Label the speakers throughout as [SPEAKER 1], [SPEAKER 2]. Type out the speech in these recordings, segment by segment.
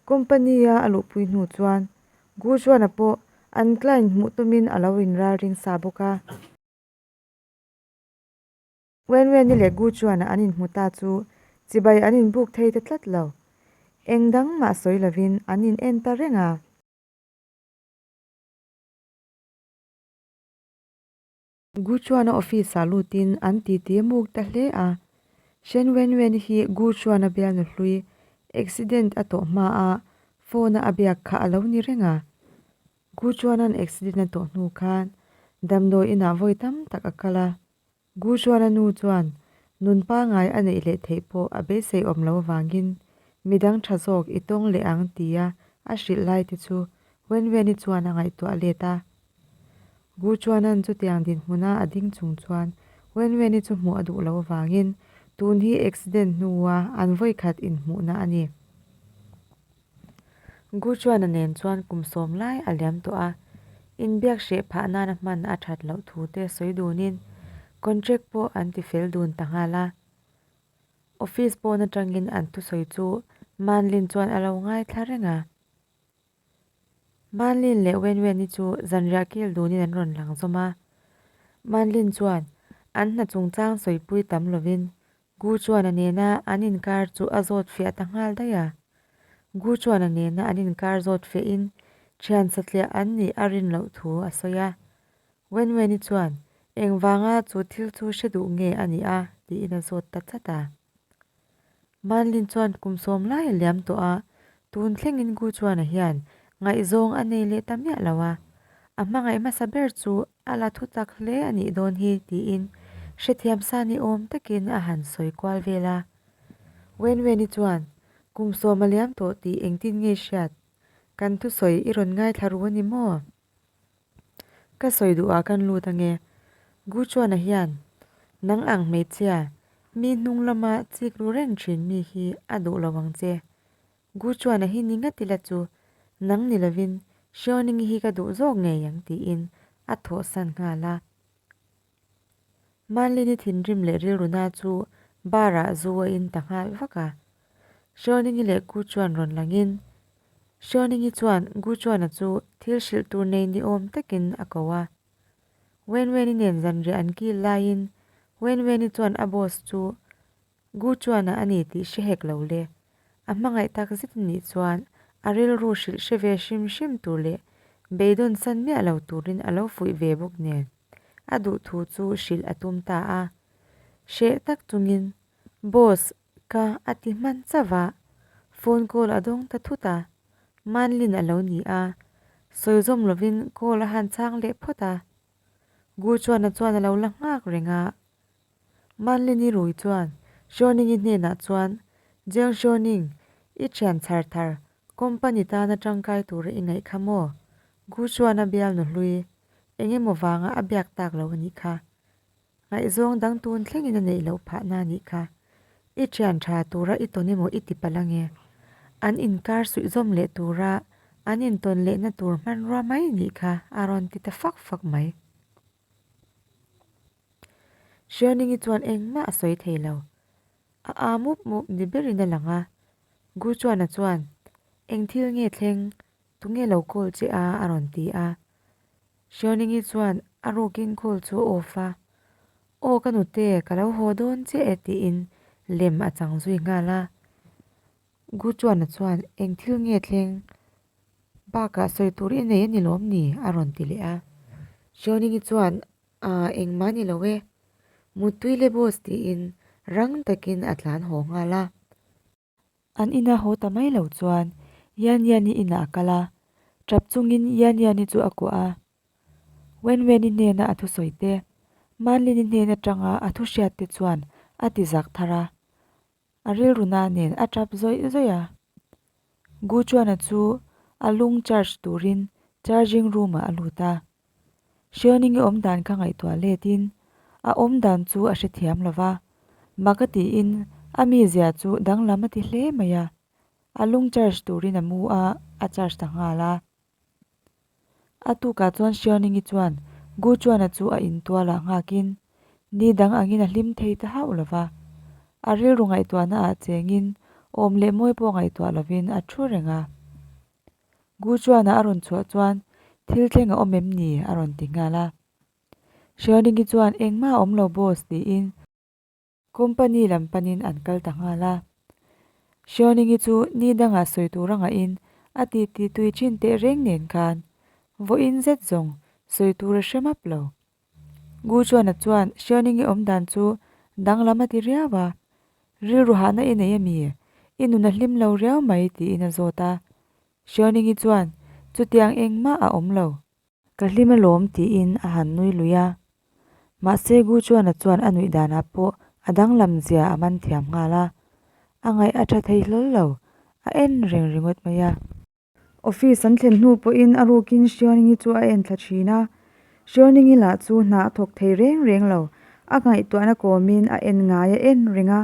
[SPEAKER 1] Company-a a luhpui hnu chuan Gu Chuan-a pawh an client hmuh tumin a lo inralring sa bawk a. Wenwen-i leh Gu Chuan-a an inhmu ta chu chibai an inbuk thei ta tlat lo. Eng dang mah sawi lovin an in en ta reng a. Gu Chuan-a office-ah lutin an titi a muk ta hle a. Shen Wenwen-i hi Gu Chuan-a bialnu hlui accident a tawh hma a phone-a a biak kha a lo ni reng a. Gu Chuan-a'n accident a tawh hnu khan damdawi inah vawi tam tak a kal a. Gu Chuan-a nu chuan nun pangngai a neih leh theih pawh a beisei awm lo avangin midang tha zawk i tawng leh ang tia a hrilh lai te chu Wenwen-i chuan a ngaihtuah let a. Gu Chuan-a'n chutiang dinhmuna a ding chung chuan Wenwen-i chu hmuh a duh lo avangin tun hi accident hnua an vawikhat inhmuhna a ni. Gu Chuan-a nen chuan kum sawm lai a liam tawh a, inbiak hreh phah nana hman a that loh thu te sawi dunin contract pawh an ti fel dun ta nghal a. Office pawn atangin an thusawi chu Manlin chuan a lo ngaithla reng a. Manlin leh Wenwen-i chu zanriah kil dunin an rawn lang zawm a. Manlin chuan an hna chungchang sawipui tam lovin Gu chuan a nena an inkar chu a zawt fiah ta nghal daih a. Gu chuan a nena an inkar zawt fiahin thian satliah an nih a rin loh thu a sawi a. Wenweni chuan engvanga chu thil chu hre duh nge a nih a tiin a zawt ta chat a. Manlin chuan kum sawm lai a liam tawh a, tun thlengin Gu chuan a hian ngaihzawng a nei leh ta miah lo a. A hmangaih hmasa ber chu A la thu tak hle a nih dawn hi tiin hrethiam sa ni awm takin a han sawi kual vel a. Wenweni chuan, Kum sawm a liam tawh tih engtin nge hriat? Kan thusawi i rawn ngaithla ru a ni maw? Ka sawi duhah kan lut ange. Gu Chuana hian, Nang ang hmeichhia, mi hnung lama chik ru reng thin mi hi a duh lo ang che. Gu chuan a hi ni ngat ila chu nang ni lovin Xiaoning hi ka duh zawk ngei ang tiin a thawhsan nghal a. Manlini thinrim leh rilruna chu bar ah zu a in ta nghal vak a. Xiaoningi leh Gu chuan rawn langin Xiaoningi chuan Gu chuana chu thil hrilh tur nei ni awm takin a ko a. Wenweni nen zanriah an kil laiin Wenweni chuan a boss chu Gu chuan a ani tih hre hek lo le. A hmangaih tak zet anih chuan a rilru hrilh hre ve hrim hrim tur leh beidawn san miah lo turin a lo fuih ve bawk nen a duh thu chu hrilh a tum ta a. Hreh tak chungin, Boss, ka a ti hman chauh a, phone call a dawng ta thut a. Manlin a lo ni a, sawi zawm lovin call a han chhang leh phawt a. Gu chuan a chuan a lo la nghak reng a. Manlini rui chuan Xiaoning-i hnenah chuan, Jiang Xiaoning, i thian chhar thar, company tana tangkai tura i ngaih kha maw? Gu chuan a bialnu hlui, eng emaw vanga a biak tak lo a nih kha. Ngaihzawng dang tun thlengin a neih loh phahna a nih kha. I thian tha tura i tawn emaw i ti palh ange. An inkar suihzawm leh tura an intawn lehna tur hmanrua mai nih kha a rawn ti ta fak fak mai. Hrianingi chuan engmah a sawi thei lo. A aa mup mup ni berin a lang a. Gu Chuana chuan, Eng thil nge thleng? Tunge lo call che a? a rawn ti a. Hrianingi chuan a rukin call chu a off a. Aw ka nute, ka lo haw dawn che e tiin lem a chang zui nghal a. Gu Chuana chuan, Eng thil nge thleng? Bakah sawi tur i nei a ni lawm ni? a rawn ti leh a. Hrianingi chuan, Aa, engmah ni lo e. Muttui le boss tiin rang takin a tlan haw nghal a. An ina haw ta mai lo chuan Yan Yan-i inah a kal a, tap chungin Yan Yan-i chu a kuah a. Wen Wen-i hnena a thusawi te, Manlin-i hnen atanga a thu hriat te chuan a ti zak thar a. A rilru na nen a tap zawih zawih a. Gu Chuana chu a lung charge turin charging room ah a lut a. Hrianingi awm dan kha ngaihtuah letin a awm dan chu a hrethiam lo va, mak a tiin a mizia chu danglam a ti hle mai a. A lung charge turin a mu a, a charge ta nghal a. A tukah chuan Hrianingi chuan Gu Chuana chu a intualah nghakin ni dang angin a hlim thei ta hauh lo va. A rilru ngaihtuahna ah chengin awm leh mawi pawh ngaihtuah lovin a thu reng a. Gu Chuana a rawn chhuah chuan, Thil thleng a awm em ni? a rawn ti nghal a. Xiaoning-i chuan, Engmah a awm lo boss, tiin company lam panin an kal ta nghal a. Xiaoning-i chu ni dangah sawi tur a ngahin a titi tui thin teh reng nen khan vawiin zet zawng sawi tur a hre map lo. Gu Chuana chuan Xiaoning-i awm dan chu danglam a ti riau a, Rilru hahna i nei a mi? I nun a hlim lo riau mai tiin a zawt a. Xiaoning-i chuan, Chutiang engmah a awm lo. Ka hlim alawm tiin a han nui lui a. Mahse Gu Chuana chuan a nuih danah pawh a danglam zia a man thiam nghal a. A ngaih a tha thei hlawl lo, a en reng ringawt mai a. Office an thlen hnu pawhin a rukin Xiaoning-i chu a en thla thin a. Xiaoning-i lah chu hna a thawk thei reng reng lo, a ngaihtuahna kawmin a en ngai a en reng a.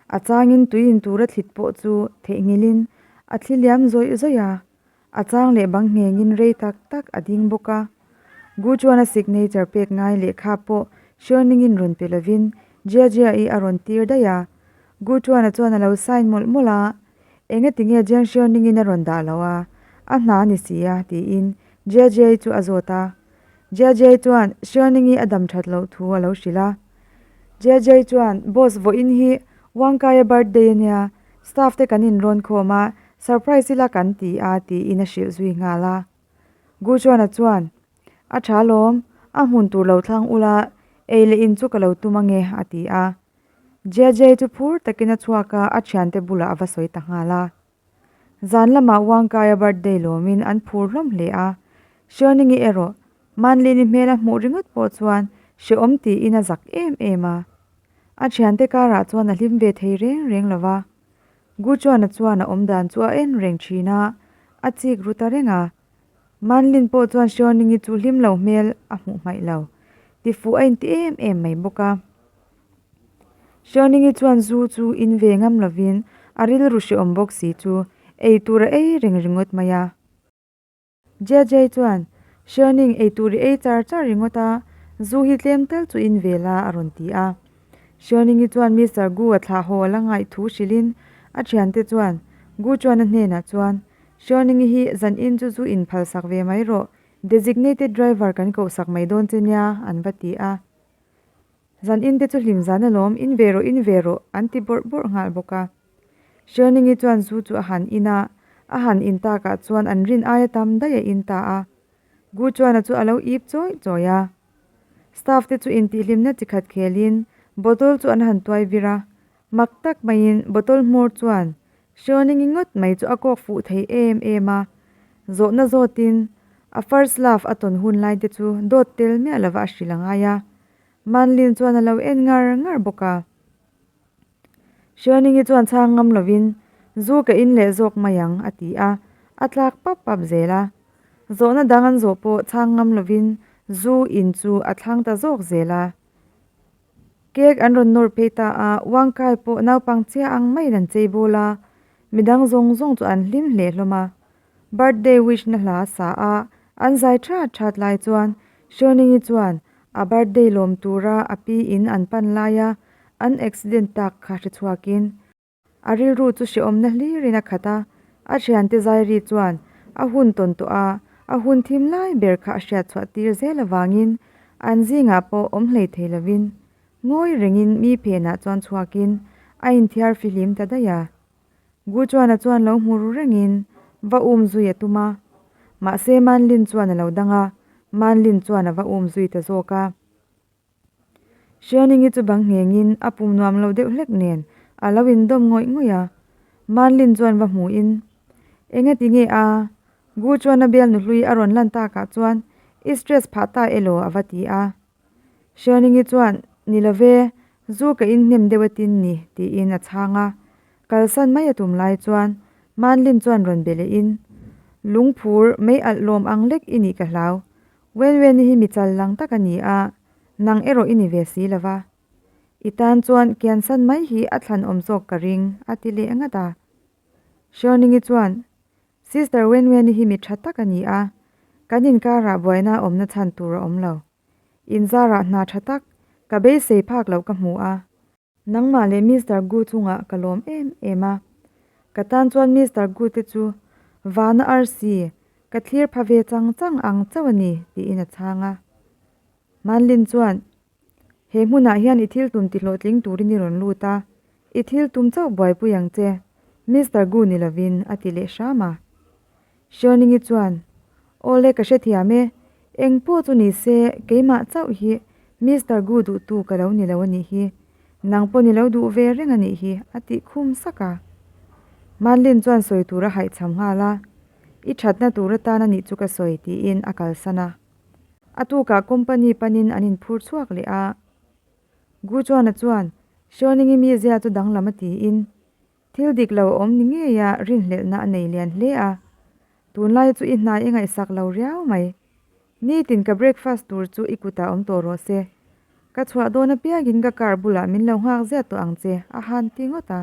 [SPEAKER 1] A changin tui in tura thlit pawh chu theihnghilhin a thli liam zawih zawih a, a chang leh bang nghengin rei tak tak a ding bawk a. Gu chuan a signature pek ngai lehkha pawh Xiaoning-in rawn pe lovin Jia Jia-i a rawn tir daih a. Gu chuan a chuan a lo sign mawlh mawlh a, Engati nge Jiang Xiaoning-in a rawn dah lo a, a hna a ni si a? tiin Jia Jiai chu a zawt a. Jia Jiai chuan Xiaoning-i a dam that loh thu a lo hrilh a. Jia Jiai chuan, Boss, vawiin hi Wang Kaia birthday a nia, staff te kan inrawn khawm a, surprise ila kan ti a, tiin a hrilh zui nghal a. Gu Chuana chuan, A tha lawm, a hmun tur lo thlang ula, ei leh in chu ka lo tum ange, a ti a. JJ chu phur takin a chhuak a, a thiante bulah a va sawi ta nghal a. Zan lamah Wangkaia birthday lawmin an phur hlawm hle a, Xiaoningi erawh Manlini hmel a hmuh ringawt pawh chuan hrehawm tiin a zak em em a. A thiante karah chuan a hlim ve thei reng reng lo va. Gu Chuana chuan a awmdan chu a en reng thin a, a chik ru ta reng a. Manlin pawh chuan Xiaoningi chu hlim lo hmel a hmuh hmaih lo. Tifuh a inti em em mai bawk a. Xiaoningi chuan zu chu in ve ngam lovin a rilru hrehawm bawk si chu ei tur a ei reng ringawt mai a. JJ chuan, Xiaoning ei tur i ei char char ringawt a, zu hi tlem tal chu in ve la a rawn ti a. Xiaoningi chuan Mister Gu a thlah haw a la ngaih thu hrilhin a thiante chuan Gu chuan a hnenah chuan, Xiaoningi hi zan in chu zu in phalsak ve mai rawh, designated driver kan kohsak mai dawn che nia an va ti a. Zan in te chu hlim zan alawm, in ve rawh, in ve rawh, an ti bawrh bawrh nghal bawk a. Xiaoningi chuan zu chu a han in a, a han in takah chuan an rin aia tam daih a in ta a. Gu chuan a chu a lo ip chawih chawih a. Staff te chu intihhlimna chi khat khelin bottle chu an han tuai vir a, mak tak maiin bottle hmawr chuan Xiaoningi ngawt mai chu a kawk fuh thei em em a. Zawhna zawtin a first love a tawn hun lai te chu dawt tel miah lova a hrilh a ngai a. Manlin chuan a lo en ngar ngar bawk a. Xiaoningi chuan chhang ngam lovin, Zu ka in leh zawk mai ang, a ti a, a tlak pap pap zel a. Zawhna dang an zawh pawh chhang ngam lovin zu in chu a thlang ta zawk zel a. Cake an rawn nawr phei ta a, Wangkai pawh naupang chiah ang maiin an chei bawl a, midang zawng zawng chu an hlim hle hlawm a. Birthday wish na hla a sa a, an zai that that lai chuan Xiaoningi chuan a birthday lawm tura a pi in an pan laia an accident tak kha hre chhuakin a rilru chu hrehawmna hlirin a khat a, a thiante zai ri chuan a hun tawn tawh a, a hun thim lai ber kha a hriat chhuah tir zel avangin an zingah pawh awm hlei thei lovin ngawi rengin mi phenah chuan chhuakin a inthiar fihlim ta daih a. Gu Chuana chuan lo hmu ru rengin va um zui a tum a, mahse Manlin chuan a lo dang a, Manlin chuan a va um zui ta zawk a. Xiaoningi chu bang nghengin a pum nuam lo deuh hlek nen a lo indawm ngawih ngawih a, Manlin chuan va hmuhin, Engati nge a? Gu Chuana bial nuhlui a rawn lan takah chuan i stress phah ta elaw a va ti a. Xiaoningi chuan, Ni lo ve, zu ka in hnem deuh atin ni, tiin a chhang a. Kalsan mai a tum lai chuan Manlin chuan rawn be lehin, Lungphur mei alh lawm ang lek i nih ka hlau. Wenweni hi mi chal lang tak a ni a, nang erawh i ni ve si lo va. I tan chuan kiansan mai hi a thlan awm zawk ka ring, a ti leh ngat a. Xiaoningi chuan, Sister Wenweni hi mi tha tak a ni a, kan inkarah buaina a awmna chhan tur a awm lo. Inzarah hna tha tak ka beisei phak loh ka hmu a. Nangmah leh Mister Gu chungah ka lawm em em a. Ka tan chuan Mister Gu te chu vana arsi. Ka thlir pha ve chang chang ang chauh a ni, tiin a chhang a. Manlin chuan, He hmunah hian i thil tum tihlawhtling turin i rawn lut a, i thil tum chauh buaipui ang che, Mister Gu ni lovin, a ti leh hram a. Xiaoningi chuan, Awle ka hrethiam e, eng pawh chu ni se keimah chauh hi Mister Gu duhtu ka lo ni lo a nih hi, nang pawh ni lo duh ve reng a nih hi, a tih khum sak a. Manlin chuan sawi tur a haihchham nghal a, I thatna tur atan a nih chu ka sawi, tiin a kalsan a. A tukah company panin an inphur chhuak leh a. Gu Chuana chuan Xiaoningi mizia chu danglam a tiin thil dik lo a awm ni ngei a rinhlelhna a nei lian hle a. Tunlai chu i hna i ngaihsak lo riau mai. Nitin ka breakfast tur chu i kutah awm tawh rawh se. Ka chhuah dawn apiangin ka car bulah min lo nghak ziat tawh ang che a han ti ngawt a.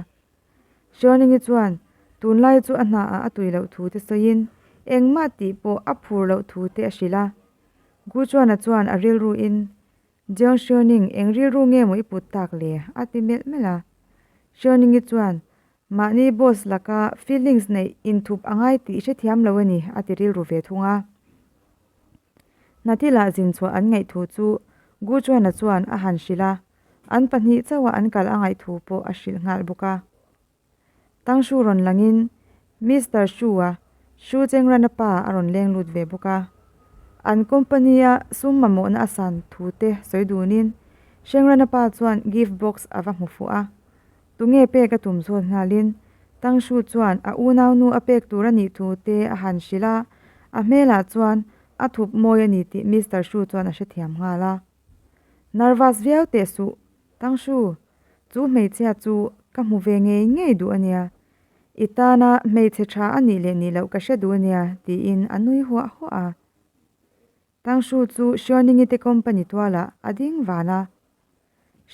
[SPEAKER 1] Xiaoningi chuan tunlai chu a hnaah a tui loh thu te sawiin engmah tih pawh a phur loh thu te a hrilh a. Gu Chuana chuan a rilruin, Jiang Xiaoning, eng rilru nge maw i put tak le? a ti melh melh a. Xiaoningi chuan, Mahni boss laka feelings neih inthup a ngai tih hrethiam lo a ni, a ti rilru ve thung a. Hnathilah zin chhuah an ngaih thu chu Gu Chuana chuan a han hrilh a. An pahnih chauha an kal a ngaih thu pawh a hrilh nghal bawk a. Tang Shu rawn langin Mister Shu-a Shu Chengrana pa a rawn leng lut ve bawk a. An company-a sum mamawhna a san thu te sawi dunin Shengrana pa chuan gift box a va hmu fuh a. Tunge pek a tum zawt nghalin Tang Shu chuan a unaunu a pek tur a nih thu te a han hrilh a, a hmelah chuan a thup mawi a ni tih Mister Shu chuan a hrethiam nghal a. Nervous viau teh suh, Tangshu, chu hmeichhia chu ka hmu ve ngei ngei duh a nia. I tana hmeichhe tha a nih leh nih loh ka hre duh a nia, tiin a nui huah huah a. Tangshu chu Xiaoningi te company tualah a ding van a.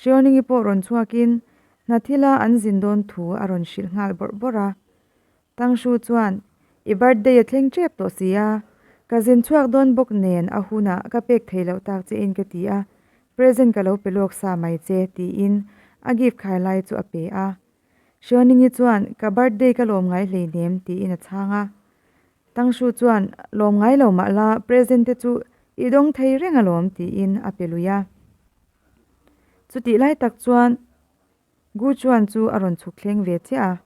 [SPEAKER 1] Xiaoningi pawh rawn chhuakin hna thila an zin dawn thu a rawn hrilh nghal bawrh bawrh a. Tangshu chuan, I birthday a thleng tep tawh si a, ka zin chhuak dawn bawk nen a hunah ka pek thei loh tak che in ka ti a, present ka lo pe lawk sa mai che, tiin a gift khai lai chu a pe a. Xiaoningi chuan, Ka birthday ka lawm ngai hleinem, tiin a chhang a. Tangshu chuan, Lawm ngai lo mah la, present te chu i dawng thei reng alawm, tiin a pe lui a. Chutih lai tak chuan, Gu Chuan chu a rawn chhuk thleng ve chiah a,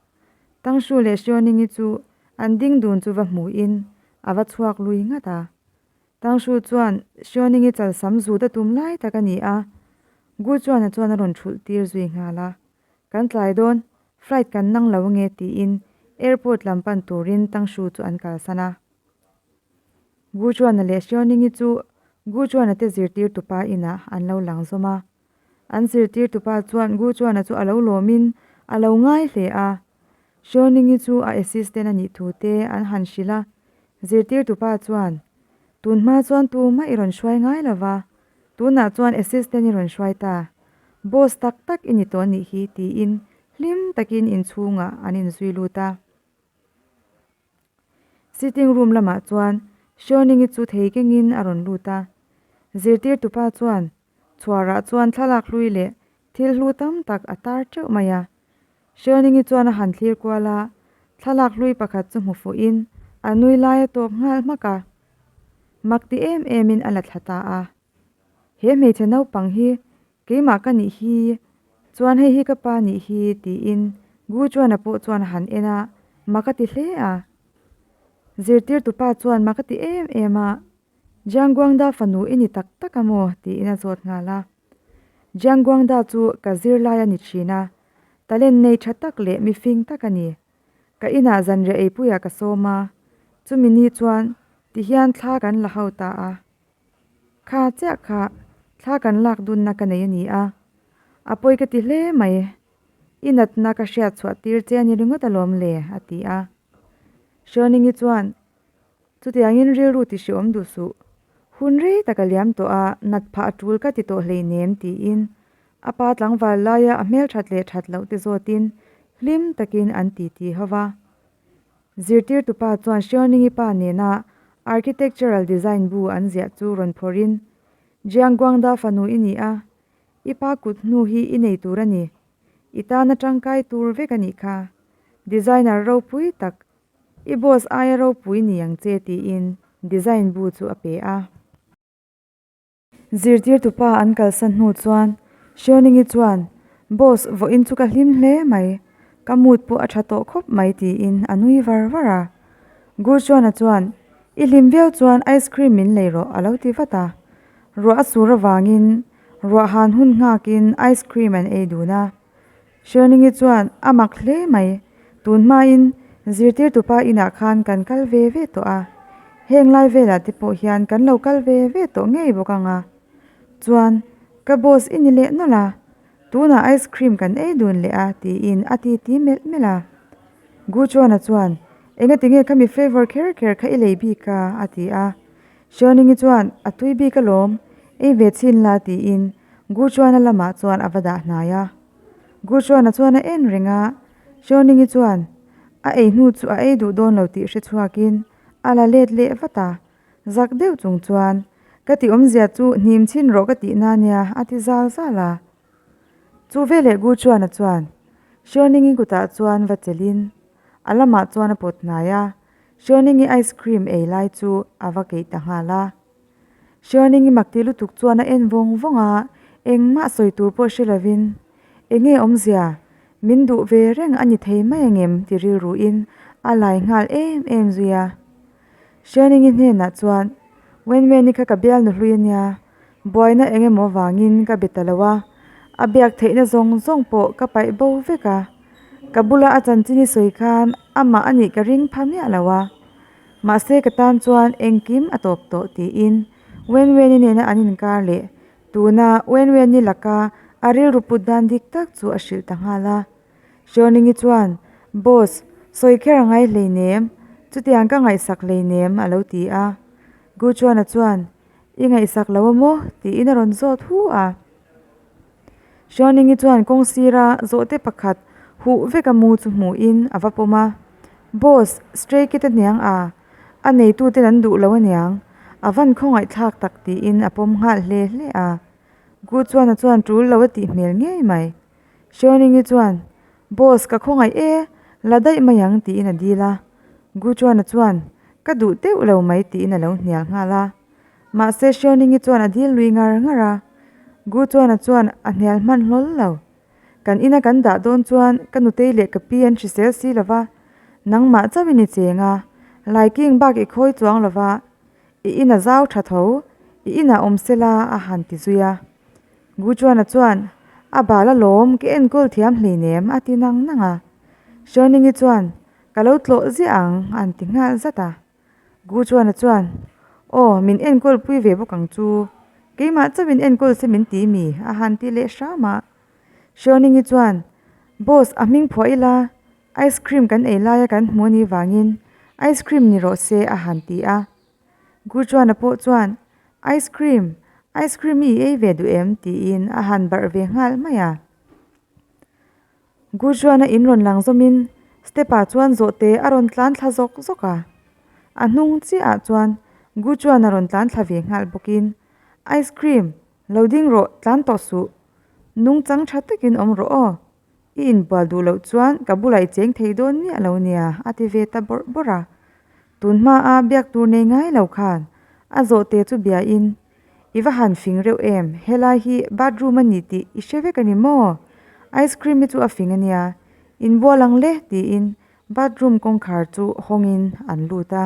[SPEAKER 1] Tang Shu leh Xiaoningi chu an ding dun chu va hmuhin a va chhuak lui ngat a. Tang Shu chuan Xiaoningi chalsam zut a tum lai tak a ni a, Gu Chuan-a chuan a rawn thulh tir zui nghal a. Kan tlai dawn, flight kan nang lo ange tiin airport lam pan turin Tang Shu chu an kalsan a. Gu Chuan-a leh Xiaoningi chu Gu Chuan-a te zirtirtupa inah an lo lang zawm a. An zirtirtupa chuan Gu Chuana chu a lo lawmin a lo ngai hle a. Xiaoningi chu a assistant a nih thu te an han hrilh a. Zirtirtupa chuan, Tun hma chuan tumah i rawn hruai ngai lo va, tunah chuan assistant i rawn hruai ta. Boss tak tak i ni tawh nih hi, tiin hlim takin inchhungah an inzui lut a. Sitting room lamah chuan Xiaoningi chu thei kengin a rawn lut a. Zirtirtupa chuan chhuarah chuan thlalak hlui leh thil hlu tam tak a tar teuh mai a. Xiaoningi chuan a han thlir kual a, thlalak hlui pakhat chu hmu fuhin a nui lai a tawp nghal hmak a. Mak ti em emin a la thla ta a. He hmeichhe naupang hi Keimah ka nih hi, chuan hei hi ka pa nih hi tiin Gu Chuana pawh chuan a han en a, mak a ti hle a. Zirtirtupa chuan mak a ti em em a, Jiang Guangda fanu i ni tak tak a maw? tiin a zawt nghal a. Jiang Guangda chu ka zirlai a ni thin a, talent nei tha tak leh mifing tak a ni. Ka inah zanriah eipuiah ka sawm a, chumi ni chuan tihian thla kan la ho ta a. Kha chiah kha thla kan lak dunna ka nei a ni a, a pawi ka ti hle mai. I natna ka hriat chhuah tir che a ni ringawt alawm le, a ti a. Hrianingi chuan, Chutiangin rilru ti hriawm duh suh. Hun rei tak a liam tawh a, nat phah a tul ka ti tawh hleinem, tiin a pa tlangval laia a hmelthat leh that loh te zawtin hlim takin an titi ho va. Zirtirtupa chuan Xiaoningi pa nena architectural design bu an ziah chu rawn phawrhin, Jiang Guangda fanu i ni a, i pa kut hnu hi i nei tur a ni. I tana tangkai tur vek a nih kha. Designer ropui tak, i boss aia ropui ni ang che tiin. design bu chu a pe a. Zirtirtupa an kalsan hnu chuan Hriawnengi chuan, Boss, vawiin chu ka hlim hle mai, ka mood pawh a tha tawh khawp mai tiin a nui var var a. Gurchuana chuan, I hlim viau chuan ice cream min lei rawh a lo ti vat a. Ruah a sur avangin ruah han hun nghakin ice cream an ei dun a. Hriawnengi chuan, A mak hle mai, tun hmain zirtirtupa inah khan kan kal ve ve tawh a, heng lai velah te pawh hian kan lo kal ve ve tawh ngei bawk ang a. Chuan, ka boss i ni leh nawlh a, tunah ice cream kan ei dun leh a tiin a titi melh melh a. Gu Chuana chuan, Engati nge khami flavour kher kher kha i lei bik a? a ti a. Hriawnengi chuan, A tui bik alawm, ei ve chhin la tiin Gu Chuana lamah chuan a va dah hnai a. Gu Chuana chuan a en reng a, Hriawnengi chuan a ei hnu chu a ei duh dawn lo tih hre chhuakin a la let leh vat a, zak deuh chung chuan, Ka ti awmzia chu hnim chhin rawh ka tih na nia a ti zal zal a. Chu veleh Gu Chuana chuan Hriawnengi kutah chuan va chelhin a lamah chuan a pawt hnai a, Hriawnengi ice cream ei lai chu a va keih ta nghal a. Hriawnengi mak ti lutuk chuan a en vawng vawng a, engmah sawi tur pawh hre lovin, Enge awmzia, min duh ve reng a ni thei mai angem ti rilruin a lai nghal em em zui a. Hriawnengi hnenah chuan, Wenweni kha ka bialnu hlui a nia, buaina eng emaw vangin ka be ta lo a, a biak theihna zawng zawng pawh ka paih bo vek a, ka bula a chanchin i sawi khan amah a nih ka ring pha miah lo a. Mahse ka tan chuan engkim a tawp tawh tiin Wenweni nena an inkar leh tuna Wenweni laka a rilru put dan dik tak chu a hrilh ta nghal a. Hriawnengi chuan, Boss, sawi kher a ngai hleinem, chutiang ka ngaihsak hleinem a lo ti a. Guchuana chuan, I ngaihsak lo a maw? tiin a rawn zawt hu a. Hriawnengi chuan kawng sira zawhte pakhat huh veka mu chu hmuhin a va pawm a, Boss, stray kit aniang a, a neituten an duh lo aniang, a van khawngaihthlak tak tiin a pawm nghal hle hle a. Gu chuan a chuan tul lo a tih hmel ngei mai. Hriawnengi chuan, Boss, ka khawngaih e, la daih mai ang tiin a dil a. Gu chuan a chuan, Ka duh deuh lo mai tiin a lo hnial nghal a. Mahse Hriawnengi chuan a dil lui ngar ngar a, Gu chuan a chuan a hnial hman hlawl lo. Kan ina kan dah dawn chuan ka nutei leh ka pi an hrisel si lo va, nangmah chauhin i cheng a, laiking bak i khawi chuang lo va, i ina zau tha tho, i inah awm sela a han ti zui a. Gu chuan a chuan, A bal alawm, ka enkawl thiam hleinem a ti nang nang a. Hriawnengi chuan, Ka lo tlawh ziah ang a han ti nghal zat a. Gu chuan a chuan, Aw, min enkawl pui ve bawk ang chu. Keimah chauhin enkawl se min ti mi? a han ti leh hram a. Hriawnengi chuan, Boss, a hming phuah ila, ice cream kan ei laia kan hmu anih vangin ice cream ni rawh se a han ti a. Gu chuan a pawh chuan, Ice cream, ice cream i ei ve duh em? tiin a han barh ve nghal mai a. Gu chuan a in rawn lang zawmin step ah chuan zawhte a rawn tlan thla zawk zawk a. A hnung chiah ah chuan Gu chuan a rawn tlan thla ve nghal bawkin, Ice cream, lo ding rawh, tlan tawh suh. Nungchang tha takin awm rawh aw. I inbual duh loh chuan ka bulah i cheng thei dawn miah lo nia, a ti ve ta bawrh bawrh a. Tun hmaa biak tur nei ngai lo khan a zawhte chu biain, I va han fing reuh em, helai hi bathroom a ni tih i hre vek a ni maw? Ice cream hi chu a fing a nia, inbual ang le tiin bathroom kawngkhar chu hawngin an lut a.